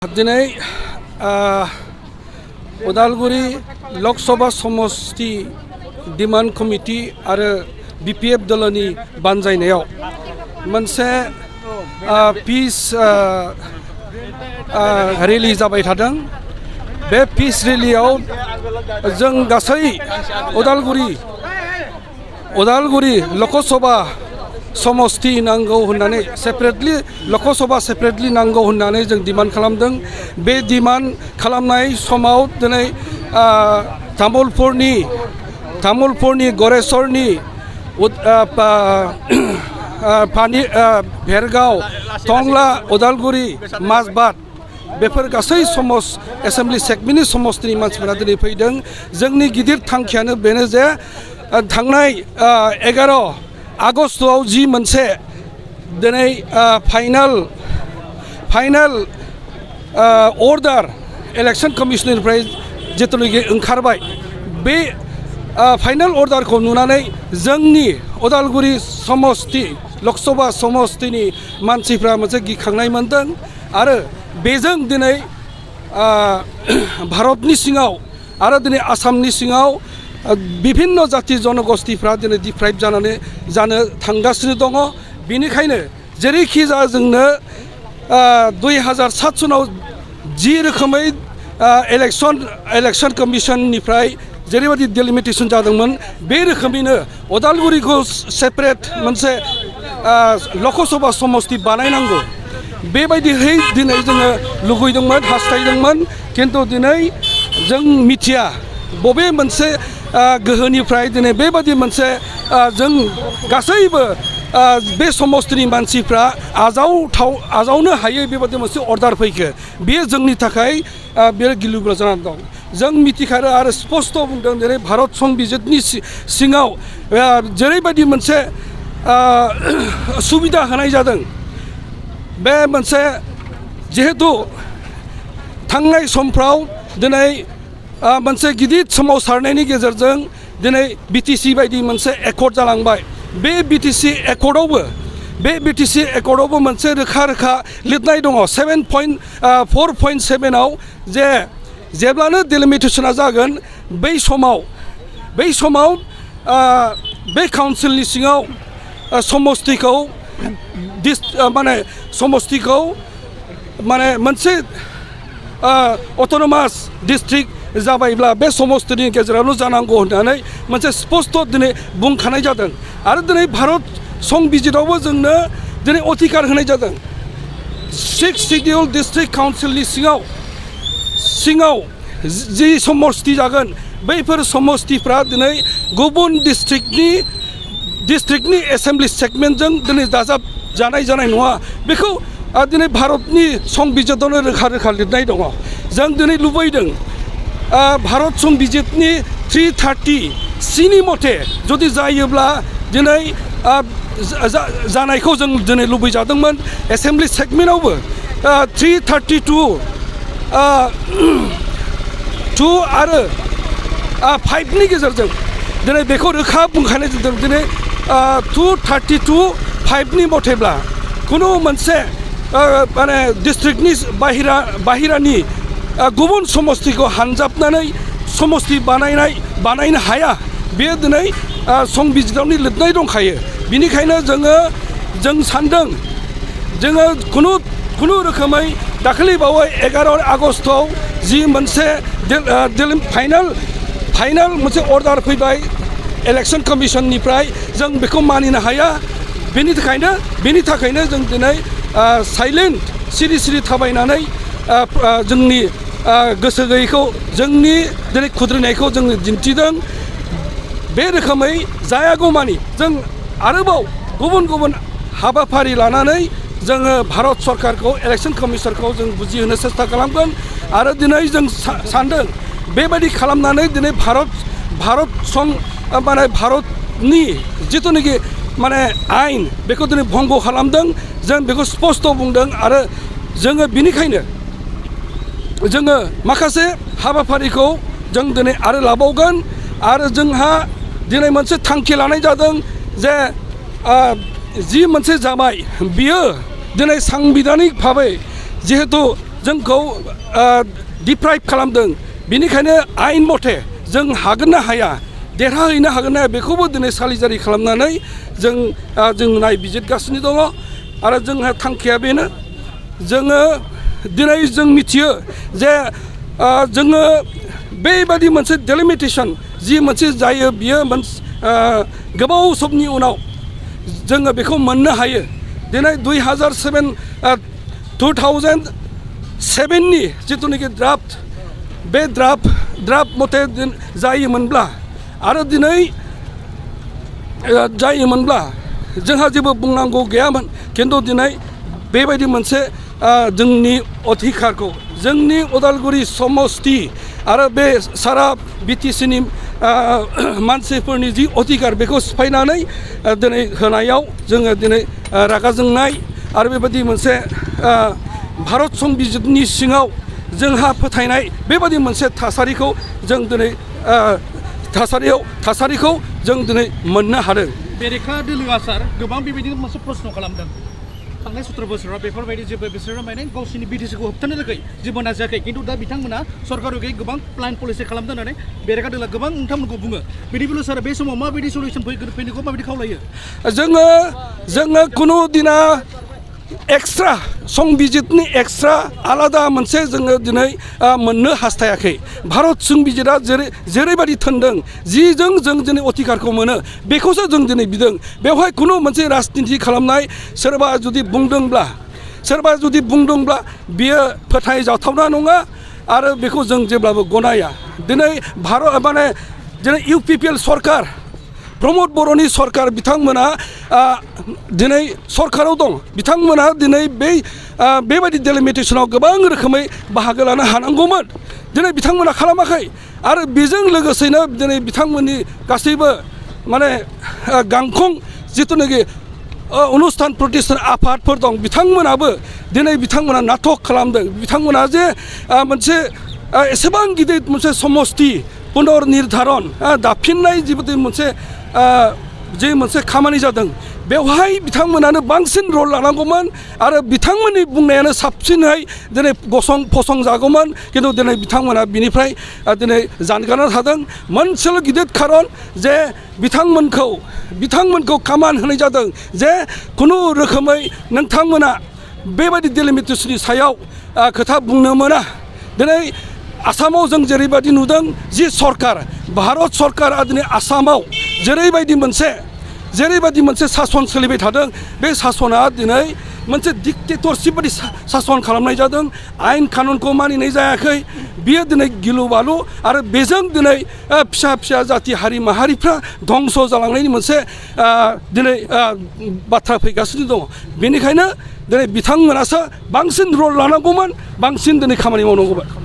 दिनै उदालगुरि लोकसभा समष्टि demand committee आरो बीपीएफ दलनि बानजायनायाव मोनसे पीस रेली जाबाय थादों। बे पीस रेलियाव जों गासै उदालगुरि लोकसभा समष्टि नांगौ होननानै सेपारेटलि लोकसभा सेपारेटलि नांगौ होननानै जों डिमान्ड खालामदों। बे डिमान्ड खालामनाय समाव दिनै तामुलपुरनि गरेस्वरनि भेरगाव टंला उदालगुरि माजबाद बेफोर गासै एसेम्बलि सेगमेन्टनि समष्टिनि मानसिफोरा दिनै फैदों। जोंनि गिदिर थांखियानो बेनो जे थांनाय 11 आगस्तआव जि मोनसे दिनै फाइनाल अर्डार इलेक्शन कमिशननिफ्राय जितुनिखि ओंखारबाय, बे फाइनाल अर्डारखौ नुनानै जोंनि उदालगुरि समष्टि लोकसभा समष्टिनि मानसिफ्रा मोनसे गिखांनाय मोनदों आरो बेजों दिनै भारतनि सिङाव आरो दिनै आसामनि सिङाव विभिन्न जाति जनगोष्ठीफ्रा दिनै डिप्राइभ जानो थांगासिनो दङ। बेनिखायनो जेरैखि जा जोंनो 2007 सनाव जि रोखोमै इलेक्शन कमिशननिफ्राय जेरैबायदि डेलिमिटेसन जादोंमोन, बे रोखोमैनो उदालगुरिखौ सेपारेट मोनसे लोकसभा समष्टि बानायनांगौ, बेबायदिहै दिनै जोङो लुगैदोंमोन, हास्थायदोंमोन। खिन्थु दिनै जों मिथिया बबे मोनसे गोहोनिफ्राय दिनै बेबायदि मोनसे जों गासैबो बे समष्टिनि मानसिफ्रा आजावनो हायै बेबायदि मोनसे अर्डार फैखो। बेयो जोंनि थाखाय बेयो गिलुबालु जानानै दं। जों मिथिखायो आरो स्पष्ट बुंदों दिनै भारत संबिजितनि सिङाव जेरैबायदि मोनसे सुबिदा होनाय जादों, बे मोनसे जिहेतु थांनाय समफ्राव दिनै मोनसे गिदिर सोमावसारनायनि गेजेरजों दिनै बिटिसि बायदि मोनसे एकर्ड जालांबाय। बे बिटिसि एकर्डआवबो मोनसे रोखा लिरनाय दङ 4.7आव जे जेब्लानो डेलिमिटेसना जागोन बै समाव बे काउन्सिलनि सिङाव समष्टिखौ मोनसे अट'नमास डिस्ट्रिक्ट जाबायब्ला बे समष्टिनि गेजेरावनो जानांगौ होननानै मोनसे स्पष्ट दिनै बुंखानाय जादों। आरो दिनै भारत संबिजितावबो जोंनो दिनै अधिकार होनाय जादों। 6 शिडिउल डिस्ट्रिक्ट काउन्सिलनि सिङाव जि समष्टि जागोन, बैफोर समष्टिफ्रा दिनै गुबुन डिस्ट्रिक्टनि एसेम्बलि सेगमेन्टजों दिनै दाजाब जानाय नङा। बेखौ दिनै भारतनि संबिजितावनो रोखा लिरनाय दङ। जों दिनै लुबैदों भारत संबिजितनि 330(c) मथे जुदि जायोब्ला दिनै जानायखौ जों दिनै लुबैजादोंमोन। एसेम्बलि सेगमेन्टआवबो 332 आरो 5नि गेजेरजों दिनै बेखौ रोखा बुंखानाय जादों। दिनै 232(5) मथेब्ला खुनु मोनसे डिस्ट्रिक्टनि बाहिरानि गुबुन समष्टिखौ हानजाबनानै समष्टि बानायनो हाया। बेयो दिनै संबिजितावनि लिरनाय दंखायो। बिनिखायनो जों सान्दों जोङो खुनु रोखोमै दाखालिबावै 11 आगस्तआव जि मोनसे फाइनाल मोनसे अर्डार फैबाय इलेक्शन कमिशननिफ्राय, जों बेखौ मानिनो हाया। बेनि थाखायनो जों दिनै साइलेन्ट सिरि थाबायनानै जोंनि गोसो गैयैखौ, जोंनि दिनै खुद्रिनायखौ जों दिन्थिदों। बे रोखोमै जायागौमानि जों आरोबाव गुबुन हाबाफारि लानानै जोङो भारत सरकारखौ, इलेक्शन कमिशनखौ जों बुजिहोनो सेस्था खालामगोन। आरो दिनै जों सान्दों बेबायदि खालामनानै दिनै भारतनि जिथुनाखि आयेन बेखौ दिनै भंग खालामदों। जों बेखौ स्पष्ट बुंदों आरो जोङो बिनिखायनो जोङो माखासे हाबाफारिखौ जों दिनै आरो लाबावगोन। आरो जोंहा दिनै मोनसे थांखि लानाय जादों जे जि मोनसे जाबाय बियो दिनै सांबिधानिक भाबै जिहेतु जोंखौ डिप्राइभ खालामदों बेनिखायनो आयेन मथे जों हागोन ना हाया देरहाहैनो हागोन ना बेखौबो दिनै सालिजारि खालामनानै जों नायबिजिरगासिनो दङ आरो जोंहा थांखिया बेनो जोङो दिनै जों मिथियो जे जोङो बेबादि मोनसे डेलिमिटेसन जि मोनसे जायो बियो गोबाव समनि उनाव जोङो बेखौ मोननो हायो दिनै 2007नि जिथुनाखि ड्राफ्ट बे ड्राफ्ट मथे जायोमोनब्ला आरो दिनै जायोमोनब्ला जोंहा जेबो बुंनांगौ गैयामोन खिन्थु दिनै बेबायदि मोनसे जोंनि अधिकारखौ जोंनि उदालगुरि समस्ति आरो बे सारा बिटिसिनि मानसिफोरनि जि अधिकार बेखौ सिफायनानै दिनै होनायाव जोङो दिनै रागा जोंनाय आरो बेबायदि मोनसे भारत संबिजितनि सिङाव जोंहा फोथायनाय बेबायदि मोनसे थासारिखौ जों दिनै थासारिखौ जों दिनै मोननो हादों। बेरेखा दोलोआ सार गोबां बेबायदिनो मोनसे प्रश्न खालामदों थांनाय 17 बोसोराव बेफोरबायदि जेबो बिसोरो माने गावसिनि बिटिसिखौ होबथानो थाखाय जेबो नाजायाखै खिन्थु दा बिथांमोना सरकाराव गोबां प्लान पलिसि खालामदों होननानै बेरेखा दोलोआ गोबां नोंथांमोनखौ बुङो बिदिब्ला सार बे समाव माबायदि सलिउसन फैनायखौ माबायदि खावलायो? जोङो कुनु दिना एक्सट्रा संबिजितनि एक्सट्रा आलादा मोनसे जोङो दिनै मोननो हास्थायाखै भारत संबिजितआ जेरैबायदि थोनदों जिजों जों दिनै अधिकारखौ मोनो बेखौसो जों दिनै बिदों बेवहाय खुनु मोनसे राजनिति खालामनाय सोरबा जुदि बुंदोंब्ला बियो फोथायजाथावना नङा आरो बेखौ जों जेब्लाबो गनाया दिनै माने दिनै UPPL सरकार प्रमद बर'नि सरकार बिथांमोना दिनै सरकाराव दं बिथांमोना दिनै बेबायदि डेलिमिटेसनाव गोबां रोखोमै बाहागो लानो हानांगौमोन दिनै बिथांमोना खालामाखै आरो बेजों लोगोसेनो दिनै बिथांमोननि गासैबो माने गांखं जिथुनाखि अनुस्थान प्रतिष्ठान आफादफोर दं बिथांमोनाबो दिनै बिथांमोना नाटक खालामदों बिथांमोना जे मोनसे एसेबां गिदिर मोनसे समस्ति पुनर निर्धारन दाफिननाय जिबायदि मोनसे खामानि जादों बेवहाय बिथांमोनानो बांसिन रल लानांगौमोन आरो बिथांमोननि बुंनायानो साबसिनै दिनै फसंजागौमोन खिन्थु दिनै बिथांमोना बिनिफ्राय दिनै जानगारना थादों मोनसेल' गिदिर खारन जे बिथांमोनखौ खामान होनाय जादों जे खुनु रोखोमै नोंथांमोना बेबायदि डेलिमिटेसननि सायाव खोथा बुंनो मोना दिनै आसामाव जों जेरैबायदि नुदों जि सरकार भारत सरकारा दिनै आसामाव जेरैबायदि मोनसे सासन सोलिबाय थादों बे सासना दिनै मोनसे डिक्टेटरशिप बायदि सासन खालामनाय जादों आयेन कानुनखौ मानिनाय जायाखै बियो दिनै गिलु बालु आरो बेजों दिनै फिसा जाथि हारि माहारिफ्रा धंस जालांनायनि मोनसे दिनै बाथ्रा फैगासिनो दङ बेनिखायनो दिनै बिथांमोनासो बांसिन रल लानांगौमोन बांसिन दिनै खामानि मावनांगौमोन।